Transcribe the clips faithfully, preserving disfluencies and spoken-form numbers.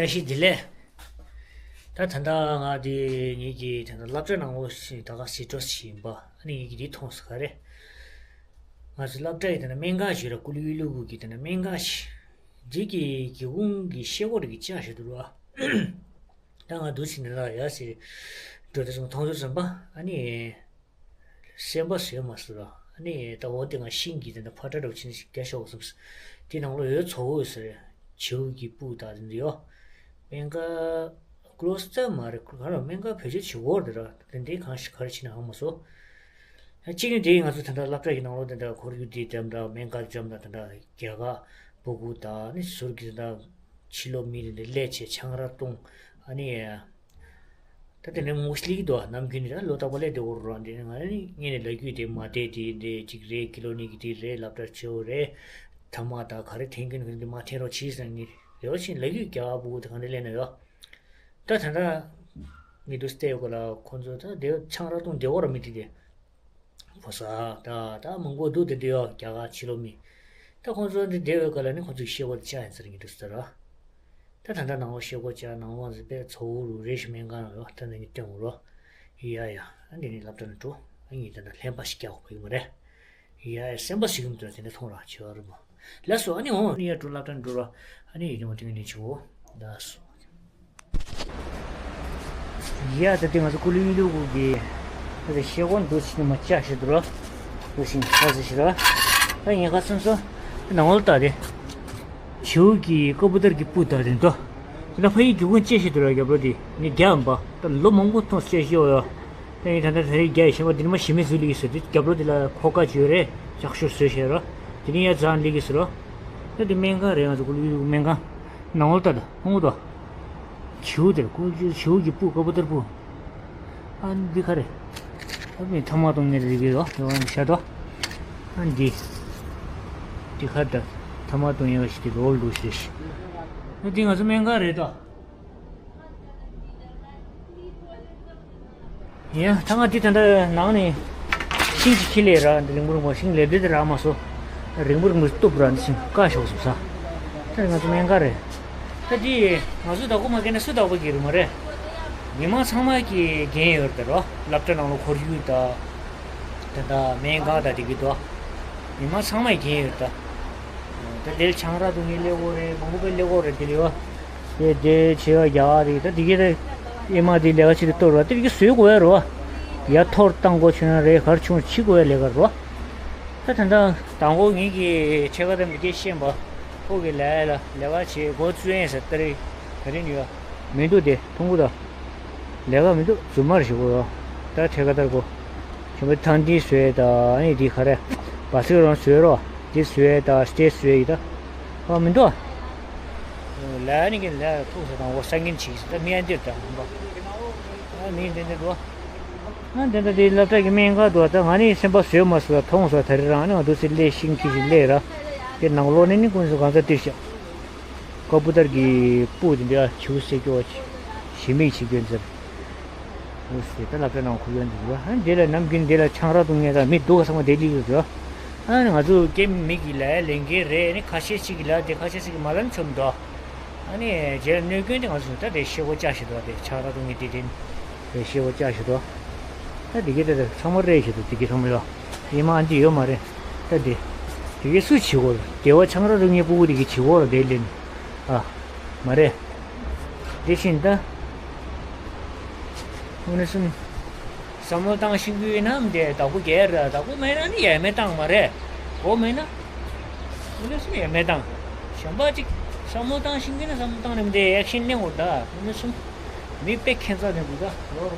བཀྲ་ཤིས་བདེ་ལེགས། ད་ད་ལྟ་ང་འདི་ངེད་ཀྱི་ད་ལྟ་སློབ་གྲྭ་ནང་ལོགས་ཤིག་ད་ག་སི་ཏྲོ་སི་ཞིག་ཡིན་པ། ཨ་ནི་ངེད་ཀྱི་འདི་མཐོང་སོང་ག་རེ། ང་ཚོ་སློབ་གྲྭ་ཡི་ད་ནི་སྨན་ཁང་ཞིག་ར། ཀུ་ལུ་ཡུལ་ལུ་གུ་གི་ད་ནི་སྨན་ཁང་ཞིག་འདི་གི་སྒེའུ་ཁུང་གི་ཤེལ་སྒོ་རེ་གི་བཅག་ཞིག་འདུག་ར། ད་ང་འདུག་ཕྱིན་ནས་ལ་ཡ་ཟེར་འགྲོ་དེ་སོང་མཐོང་ཚུལ་ཙམ་པ། ཨ་ནི་སེམས་པ་བཟོད་མ་སོང་ར། ཨ་ནི་ད་འོ་དེ་ང་ཤིང་གི་དེ་འདྲ་ཕ་ཏྲ་འདྲ་བོ་ཅིག་ནི་ཞིག་རྒྱག་ཤོག་བསམ། དེ་ནང་ལོགས་ཡོད་ཚོ་བོ་ཡོད་ཟེར། བྱིའུ་གི་སྤུ་དང་དེ་འདྲ་ཡོད། སྨན་ཁང་ཀློ་སྟེ་མ་རེད། ག་རེ་སྨན་ཁང་བེད་སྤྱོད་བྱེད་དགོས་རེད་ར། དེ་འདྲའི་གང་ཞིག་ག་རེ་བྱེད་ན་ཧ་མ་སོང་། གཅིག་ནི་དེ་ང་ཚོ་དེ་འདྲ་སློབ་གྲྭ་ཡི་ནང་ལོགས་དེ་འདྲ་ཁོར་ཡུག་དེ་དེ་འདྲ་སྨན་ཁང་དེ་འདྲ་དེ་འདྲ་རྒྱ་གར་སྤུ་གུ་དང་ནི་ཟུར་གྱི་དེ་འདྲ་ཕྱི་ལོགས་མི་དེ་འདྲ་སླེབས་བྱས་ཆང་རག་བཏུང་། ཨ་ནི་ད་དེ་འདྲའི་ངོ་ཤེས་ཀྱི་འདུག་ནམ་རྒྱུན་ནི་ད་ལོ་རྟག་པར་སླེབས་བསྡད་ཡོད་རེད། འདི་ནི་ང་ནི་ངས་ནི་ལབ་རྒྱུ་དེ་མ་བསྡད། དེ་འདྲ་ཅིག་རེད། ཁྱི་ལོ་ནི་གི་དེ་རེད། སློབ་གྲྭ་ཆེ་བོ་རེད། ཐ་མག་དང་ག་རེ་འཐེན་གྱི་འདུག་འདི་མ་འཐེན་རོགས་གྱིས་ཟེར། ངས་རེ་བ་བྱས་ལབ་རྒྱུ། རྒྱ་གར་སྤུ་གུ་དེ་ག་འདྲ་སླེབས་ན་ཡོད། ད་ད་ལྟ་ངས་འདུག་སེ་བལྟས་ཡོད་ག་ལ། ཁོང་ཚོ་ད་དེ་ཆང་རག་བཏུང་བསྡད་ཡོད་རེད། མི་དེ་དེ་ཕོ་གསར་ད་ད་མང་པོ་འདུག་དེ་འདྲ་ཡོད། རྒྱ་གར་ཕྱི་ལོགས་མི། ད་ཁོང་ཚོ་འདི་བསྡད་ཡོད་ག་ལ་ནི་ཁོང་ཚོ་གི་ཤེལ་སྒོ་དེ་བཅག་ཡིན་ཟེར། ངས་འདུག་སེ་ལྟ་ར། ད་ད་ལྟ་ནང་ལོགས་ཤེལ་སྒོ་བཅག། ནང་ལོགས་ཟེར་དཔེ་ཚོ་བོ་རུ་རེ་ཞིག་སྨན་ཁང་ཡོད། ད་ནི་ངས་སྟོན་དགོས་རོ། ཡ་ཡ། ཨ་འདི་ནི་སློབ་གྲྭ་ནས་འགྲོ། ཨ་ངས་ད་ལྟ་ལྷན་པ་ཞིག་རྒྱག་དགོས་ཡོད་མ་རེད། ཡ་ཡ། སེམས་པ་ཞིག་ཡོང་དུས་དེ་འདྲ་མཐོང་ར་བྱེད་པ་རེད་མོ། ལགས་སོ། ཨ་ནི་འོང་ནི་ཡ་འགྲོ། སློབ་གྲྭ་འགྲོ་ར། ཨ་ནི་ཡ་ཀྱང་མ་ཐོན་གི་ནི་ཆུ་བོ། ལགས་སོ། ཡ་ད་དེ་ང་ཚོ་ཀུ་ལུ་ཡུལ་ལུ་གུ་གི་ད་དེ་ཤེལ་སྒོ་འདུག་ཕྱིན་ནས་མ་བཅག་ཞིག་འདུག་ར། འདུག་ཕྱིན་ཁ་ཟེར་ཞིག་ར། ད་ངས་ཁ་སོང་སོ། ནང་ལོགས་ལྟ་དེ། བྱིའུ་གི་ཀ་པུ་ཏར་གི་སྤུ་དང་དེ་འདྲ། ད་ཕ་ཡི་སྒེའུ་ཁུང་བཅད་ཞིག་འདུག་ར། རྒྱབ་ལོགས་དེ་ནི་རྒྱག་ཡིན་པ། ད་ལོ་མང་པོ་ཐོག་བཅད་ཞིག་ཡོད་ཡ། ཨེ། ད་ལྟ་དེ་རིང་རྒྱ་ཡི་ཞིམ་པ་འདི་ནི་མ་ཞིམ་མེད་བཟོས་སླེབས་ཀྱི་ཟེར། དེ་རྒྱབ་ལོགས་དེ་ལ་ཁོག་ཀ་ཅིག་ཡོད་རེད། ལྕགས་ཤོག་བཟོས་བྱས་རོ། དེ་ནི་ཡར་འཛེགས་སླེབས་ཀྱི་ཟེར་རོ། ད་དེ་སྨན་ཁང་རེད། ང་ཚོ་ཀུ་ལུ་ཡུལ་སྨན་ཁང་ནང་ལོགས་ལྟ་ད་ཧོང་དོ། བྱིའུ་དེར་ཀུ་ལུ་བྱིའུ་གི་སྤུ། ཀ་པུ་ཏར་སྤུ། ཨ་འདི་ག་རེ། ཨ་མི་ཐ་མག་བཏུང་མཁན་རེད་གི་རོ། དེ་བ་ཤ་དོ། ཨ་འདི་འདི་ག་ད་ཐ་མག་བཏུང་ཡག་ཞིག་དེ་རོལ་འདུག་ཞེས། ཨ་འདི་ང་ཚོ་སྨན་ཁང་རེད་དོ། ཡ་ད་ང་འདི་ད་ལྟ་ནང་ནས་ཤིང་ཅིག་ཁྱེར་སླེབས་ར། འདི་རིང་པོ་རིང་པོ་ཤིང་ལེབ་ལེབ་དེ་རག་མ་སོང་། རིང་པོ་རིང་པོ་གཏུབ་ར། འདི་ཤིང་བཀག་ཞོག་ཟེར་ས། ད་ང་ཚོ་སྨན་ཁང་རེད། ད་འདི་ང་ཚོ་བདག་པོ་མ་བརྒལ་ན་སུ་བདག་པོ་བརྒལ་རུ་མ་རེད། མི་མང་ཚང་མ་གི་འགན་ཡོད་རེད་དོ། སློབ་གྲྭ་ནང་ལ་ཁོར་ཡུག་དང་། ད་ལྟ་སྨན་ཁང་དང་དེ་གི་དོ། མི་མང་ཚང་མ་གི་འགན་ཡོད་རེད་ད། ད་དེར་ཆང་རག་འཐུང་མཁན་སླེབས་ཀྱི་ཡོད་རེད། མང་པོ་དཔེ་སླེབས་ཀྱི་ཡོད་རེད། དེ་ལས་ཡོད། དེ་དེ་བྱེད་པ་རྒྱག་རེད། ད་དེ་གི་ད་ཨེ་མ་དེ་ལས་ཀ་བྱེད་དུ་གཏོར་བ་དེ་གི་བཟོས་དགོས་ཡ་རེད་བ། ཡ་ཐོར་བཏང་དགོས་བྱུང་ན་རེད། ག་རེ་བྱུང་བྱེད་དགོས་ཡ་ལས་ཀ་རེད་བ། ད་ད་ལྟ་དང་པོ་ངེད་ཀྱི་ཕྱེད་ཀ་དམ་གྱི་སྐད་ཤེས་པ་ཁོ་གི་ལས་ལ་ལས་ཀ་བྱེད་འགོ་བཙུགས་ཡིན་ཟེར། ད་རེས་ད་རིང་ཡོད་མི་འདུག་དེ་མཐོང་གི་འདུག་ལས་ཀ་མི་འདུག་རྫུན་མ་རེད་ཞུ་གི་ཡོད། ད་ཐད་ཀར་ལྟར་གོ། ཞིམ་པོ་ཐང་འདི་བཟོས་དང་། ཨ་ནི་འདི་ག་རེ། བ་ཚིག་རང་བཟོས་རོ། འདི་བཟོས་དང་སྟེ་བཟོས་ཡིན་ད། ཨ་མི་འདུག་ལ་ནི་གི་ལ་ཐུག་ས་དང་འོ་ས་ངན་ཆིག་ས་ད་མི་ཨ་འདིར་དང་འོ། ཨ་མི་འདི་འདི་འགྲོ། ཨ་འདི་འདི་འདི་སློབ་གྲྭ་གི་སྨན་ཁང་དུ་ད་ང་ནི་སེམས་པ་བཟོས་མ་བཟོས་མཐོང་སོང་། ད་རེས་རང་ནི་ང་འདུག་སེ་སླེབས་ཤིང་ཁྱི་ཞིག་སླེབས་ར། དེ་ནང་ལོགས་ནས་ནི་ཀུན་སུ་གང་ས་ཏིར་ཤག་ཀ་པུ་ཏར་གྱི་སྤུ་དེ་འདྲ་བྱིའུ་བསད་སྐྱོ་བ་ཞིག་མིག་བྱེད་སྐྱོ་འཛེར། འོ་ཟེར་ད་སློབ་གྲྭ་ནང་ཁུར་ཡོང་འདུག་ཨ་ནི་དེ་ལ་ནམ་རྒྱུན་དེ་ལ་ཆང་རག་བཏུང་མཁན་དང་མི་སྡུག་ག་ཚང་མ་དེ་སླེབས་ཡོད་རེད། ཨ་ནི་ང་ཚོ་སྐྱེ་མི་གི་ལས་ལས་འགན་རེད། ཨ་ནི་ཁ་ཤས་ཅིག་གི་ལས་དེ་ཁ་ཤས་ཅིག་གི་མ་ལན་ཆོམ་འདུག་ཨ་ནི་རྗེས་གནོད་སྐྱོན་དེ་ང་ཚོ་ད་དེ་ཤེལ་སྒོ་བཅག་བཞག་འདུག་དེ་ཆང་རག་བཏུང་མཁན་དེ་དེ་ནི་དེ་ཤེལ་སྒོ་བཅག་བཞག་འདུག་ད་དེ་གི་དེ་ཚང་མ་རེད་བཞག་འདུག་དེ་གི་ཚང་མ་ཡོད། ཡིན་མ་འདི་ཡོད་མ་རེད། ད་དེ་དེ་གི་སུ་བྱེད་དགོས་རེད། དེ་བ་ཆང་རག་བཏུང་མཁན་སྤུ་གུ་དེ་གི་བྱེད་དགོས་རེད། དེ་ལས་ནི་ཨ་མ་རེད། དེ་བཞིན་ད་དངོས་གནས་སུ་བསམ་བློ་བཏང་ཤེས་ཀྱི་ཡོད་ན་འདི་བདག་པོ་རྒྱལ་ར། བདག་པོ་མེད་ན་ནི་ཡ་མེད་བཏང་མ་རེད། གོ་མེད་ན། དངོས་གནས་སུ་ཡ་མེད་བཏང་། གཞན་པ་ཅིག་བསམ་བློ་བཏང་ཤེས་ཀྱི་ན་བསམ་བློ་བཏང་ནས་འདི་ཨེག་ཤན་ལེན་དགོས་ད། དངོས་གནས་སུ་མི་དཔེ་ཁྱད་མཚར་ལྡན་དགོས་ད། ལོ་རུ་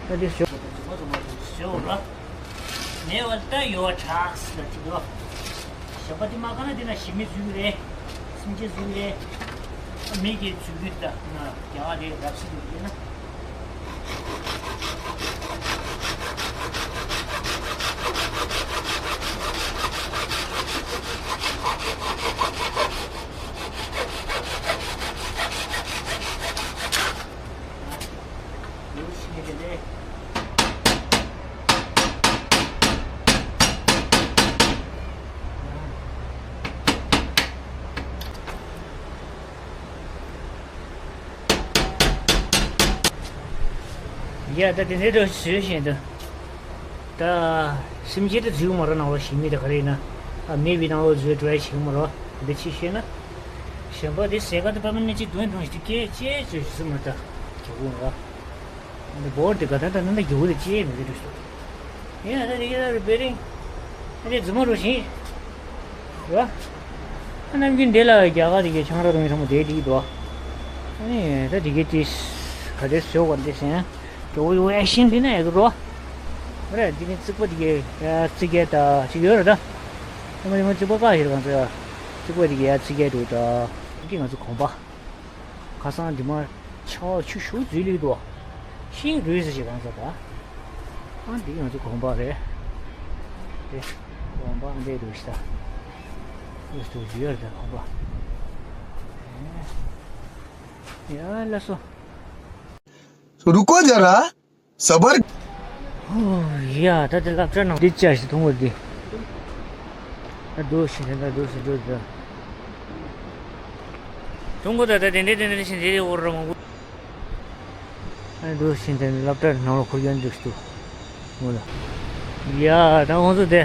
ད་འདི་ཞོ་ཞོ་ར། མེད་པ་ད་ཡོད་གྲགས་ལ་ཅིག་ཡོད། ཞོགས་པ་དེ་མ་གང་ན་དེ་ན་ཞི་མི་འཛུལ་རེད། སེམས་ཅན་འཛུལ་རེད། མི་གི་འཛུལ་རྒྱུ་དེ་ན་རྒྱ་གར་རེད་རབ་སྲིད་འདུག་དེ་ན། ཡ་ད་དེ་འདྲའི་འགྲོ་བཟོས་བཞིན་དུ། ད་སེམས་ཅན་དེ་འཛུལ་མ་རོགས་ནང་ལོགས་ཞིག་མི་དེ་ག་རེ་ཡིན་ན། ཨ་མེད་པའི་ནང་ལོགས་འཛུལ་འགྲོ་ཡ་ཞིག་མ་རོགས་འདི་ཅི་ཤེས་ན། གཞན་པ་དེ་ཟས་ག་དེ་པ་མི་ནི་ཅི་དོན་མཐོང་ཞིག་དེ་སྐད་ཅེས་བྱོས་ཞིག་སུ་མ་ད་གྱོ་གུང་ར། འདི་བོར་དེ་ག་ད་ད་ན་ད་གྱོ་གུ་དེ་ཅེས་མི་དེ་འགྲོ་ཞིག་ཡ་ད་དེ་ག་ད་རི་པེ་རིང་། ཨ་དེ་རྫུན་མ་རོགས་ཞིག་ཡ། ཨ་ནམ་རྒྱུན་འདི་ལ་རྒྱ་གར་དེ་གའི་ཆང་རག་རུང་ཚང་མ་དེ་དེ་གི་འདུག་ཨ་ནི་ད་དེ་གའི་དེ་ག་དེ་བཟོ་བར་འདི་སེང་། ཇོ་ཡོ་ཨེ་ཤིན་འདི་ན་ཡག་རོ། རེད་འདི་ནི་རྩིག་པ་དེ་གའི་ཡ་རྩིག་གེ་ད་ཅིག་ཡོད་རེད་ད། ཨ་མ་དེ་མ་རྩིག་པ་བཀག་ཡོད་རེད་གང་ཚོད་ཡ། རྩིག་པ་དེ་གའི་ཡ་རྩིག་གེ་འདུག་ད། འདི་ང་ཚོ་གོམ་པ། ཁ་སང་འདི་མ་ཆར་པ་ཆུ་ཤུགས་འཛུལ་ལེགས་འདུག་ཤིང་རུལ་ཟེར་ཞིག་གང་ཟེར་ད། ཨ་འདི་ང་ཚོ་གོམ་པ་རེད། དེ་གོམ་པ་འདི་རུལ་ཤི་ད། ཨུ་སྟུ་ཡོད་རེད་ད་གོམ་པ། ཡ་ལ་སོ། रुको जरा। སྦར། ཧོ། ཡ་ད་དེ་སློབ་གྲྭ་ནང་འདི་ཅག་ཞིག་མཐོང་བ་འདི། ད་འདུག་ཞིག་ད་འདུག་ཞིག་འགྲོ་ད། མཐོང་གོ་ད་ད་དེ་འདྲ་དེ་འདྲ་ཞིག་འདི་འོར་ར་མང་པོ། ད་འདུག་ཞིག་ད་སློབ་གྲྭ་ནང་ལ་འཁོར་ཡོང་འདུག་ཞིག་འདུག་ངོ་ལ། ཡ་ད་ཁོང་ཚོ་དེ།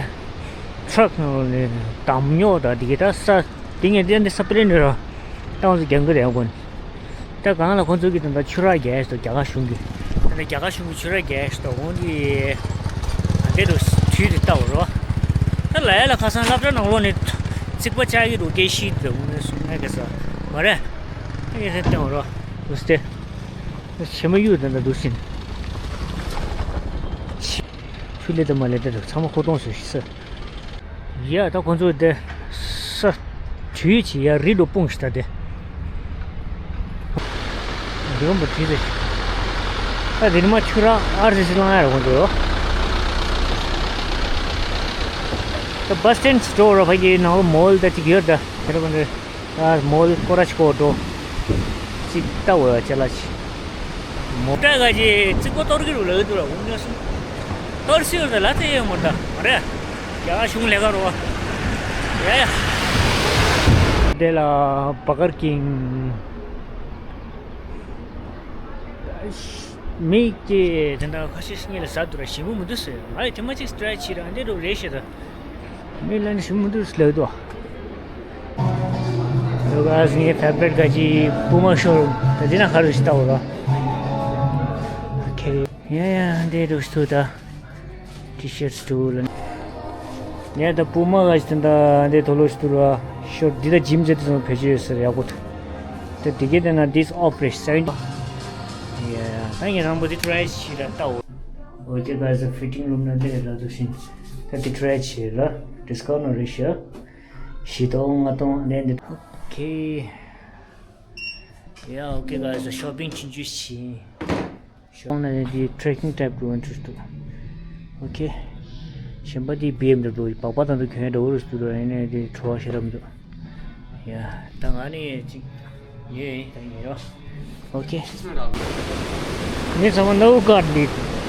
ཊྲག་ནང་ལ་ནས་འདམ་རྙོག་ད་འདི་གི་ད་ས། དེ་ངས་དེ་འདི་ས་པི་རེ་འདྲ་ར། ད་ང་ཚོ་རྒྱང་གི་རེད་དགོན། ད་གང་ལ་ཁོ་ཚོ་གི་ད་ད་ཆུ་རགས་རྒྱག་ཡས་སོ་རྒྱ་གར་གཞུང་གི། ད་ད་རྒྱ་གར་གཞུང་གི་ཆུ་རགས་རྒྱག་ཡས་སོ་འོང་གི། ད་འདི་རུ་དུས་དེ་ལྟ་བ་རོ། ད་ལ་ཡ་ལ་ཁ་སང་སློབ་གྲྭ་ནང་ལོགས་ནས་རྩིག་པ་བཅག་གི་འདུག་སྐད་ཤིག་འདུག་ངས་སུ་ངས་ག་ས་མ་རེད། ད་ངས་ད་ལྟ་བ་རོ། འུ་སྟེ། ད་བྱེ་མ་གཡུག་ད་ད་འདུག་ཕྱིན། ཆུ་ལེ་ད་མ་ལེ་ད་ད་ཚང་མ་ཁོ་གཏོང་སོ་ཤི་ས། ཡ་ད་ཁོ་ཚོ་དེ་ས་དུས་ཀྱི་ཡ་རི་ལོ་སྤུངས་ཤི་ད་དེ། རི་བོ་མ་བྲིས་ཏེ། ད་དེ་ནི་མ་ཆུ་རགས་ཨར་ཟི་ཟི་ལང་ཡ་ར་ཁོ་ཚོ་ཡོ། ད་བ་སི་ཊེན་སི་སི་ཊོར་ར་ཕ་གི་ནང་ལོ་མོལ་ད་ཅིག་ཡོད་ད་དེ་ར་ཁོ་ཚོ། ཨ་མོལ་ཀོ་ར་ཆི་ཀོ་འགྲོ། ཅིག་ལྟ་བ་ཅ་ལག་ཅིག་མོ་ཊ་ག་ཅིག་རྩིག་པ་གཏོར་གི་རུ་ལ་འདུག་ལ་འུ་ངས་སུ། གཏོར་སྲིད་རུ་ལ་ལ་ཚེ་ཡོད་མོ་ཊ་མ་རེད། རྒྱ་གར་གཞུང་ལས་ཀ་རུ་བ། ཡ་ཡ། དེ་ལ་བ་གར་ཀིང་། མི་ཀྱི་དེ་འདྲ་ཁ་ཤས་ཤིག་ལ་ཟ་འདུག་ར་ཞིམ་པོ་མི་འདུག་ཟེར། ང་ཡི་དེ་མ་ཅིག་སི་ཊ་རའི་ཅི་ར་འདི་རུ་རེད་ཤེས་ད། མི་ལ་ནི་ཞིམ་མི་འདུག་ལབ་དོ། ལོ་ག་ཟིན་ངའི་ཕེ་བ་རེ་ཊི་ག་ཅི་པུ་མ་ཤོ་རུམ་ད་འདི་ན་ག་རུ་ཞིག་ལྟ་བ་རོ། ཨོ་ཁེ། ཡ་ཡ་འདི་རུ་ཞིག་ཐུག་ད། ཊི་ཤར་ཊི་ལ། ངས་ད་པུ་མ་ག་ཞིག་ད་འདི་དོ་ལོ་ཞིག་ཐུག་ར་ཤོ་འདི་ད་ཇིམ་ཟེར་དུ་སོང་བེད་སྤྱོད་ཡོད་ཟེར་ཡག་པོ་ཐུག་ད་འདི་གའི་དེ་ན་འདིས་ཨོཕ་རེ་སེ་ཝེན་ཊི། ཡ་ཡ་ད་ངས་རང་པོ་འདི་ཊི་རའི་ཞིག་ད་ལྟ་འོ། ཨོ་ཁེ་ག་ཟེར་ཕི་ཊིང་རུམ་ན་འདི་རེད་ལ་འདུག་ཕྱིན། ད་འདི་ཊི་རའི་བྱེད་ལ་ཌི་སི་ཀའུན་ཊི་ནང་རེད་ཤག་བཞི་སྟོང་ལྔ་སྟོང་ལེན་འདི། ཨོ་ཁེ། ཡ་ཨོ་ཁེ་ག་ཟེར་ཤོ་པིང་ཕྱིན་ཆུ་ཕྱིན། ཤོ་ནང་ནས་འདི་ཊེ་རེ་ཀིང་ཊའིབ་གི་ཨིན་ཊི་རེ་སི་འདུག་ཨོ་ཁེ། གཞན་པ་འདི་བི་ཨེམ་ཌབ་ལིའུ་སྦག་སྦག་དང་དུ་གྱོན་ཡ་འདྲ་བོ་རུ་འདུག་ར་ཡིན་ནའི་འདི་བྲོ་བ་ཞེ་དྲག་མི་འདུག་ཡ་ད་ང་ནི་ཅིག་ཉོས་ཡིན་ད་ཉོས་ཡོད། ཨོ་ཁེ། ངས་ཚང་མ་སྣའུ་ཀར་འདི་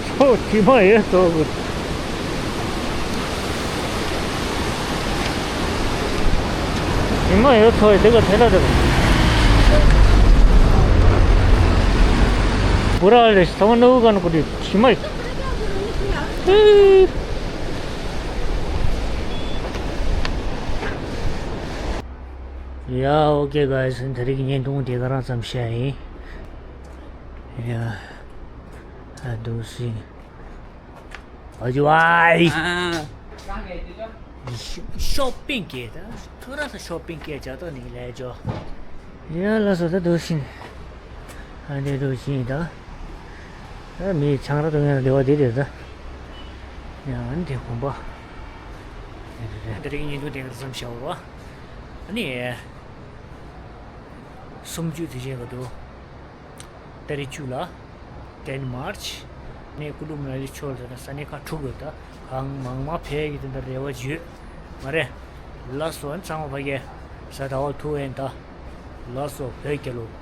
ཚོ་དྲི་མ་ཡོད་ཚོ་གི་དྲི་མ་ཡོད་ཚོ་ཡི་དེ་ག་ཐེ་ལ་དེ་ག་བུ་ར་ལས་ཚང་མ་སྣའུ་ཀར་ནི་གོ་དྲི་དྲི་མ་ཡོད། ཡ་ཨོ་ཁེ་ག་ཡི་སི་ད་རིག་བརྙན་ཐུང་དེ་ག་རང་ཙམ་བཤད་ཡིན། ཡ་ཨ་འདུག་སེ་ཨ་ཇུ་ཨའི་ཤོ་པིང་སྐད་ད་ཐུ་ར་ས་ཤོ་པིང་སྐད་ཇ་ཏོ་ནི་ལས་ཇོ། ཡ་ལ་སོ་ད་འདུག་སེ་ཨ་འདི་འདུག་སེ་ད་ད་མི་ཆང་རག་འཐུང་ཡ་ལེ་བ་དེ་རེད་ད། ཡ་ཨ་ནི་དེ་གོམ་པ་དེ་རེད་དེ་རིང་ཉིན་ཐོ་དེ་ག་ཙམ་བྱའོ། ཨ་ནི། སུམ་ཅུ་དེ་བཞིན་ག་འདུག་ཏ་རིག་བཅུ་ལ། ཏེན་མཱར་ཆི། ནས་ཀུ་ལུ་མ་ན་ལི་ཕྱོགས་ལ་ད་ས་གནས་ཁག་དྲུག་ཡོད་ད། གང་མང་མང་ཕེབས་ཀྱི་དེ་འདྲ་རེ་བ་ཡོད། མ་རེད། ལགས་སོ་ཚང་མ་ཕ་གི་གཟའ་ཟླ་བ་ཐུག་ཡིན་ད། ལགས་སོ་བོད་རྒྱལ་ལོ།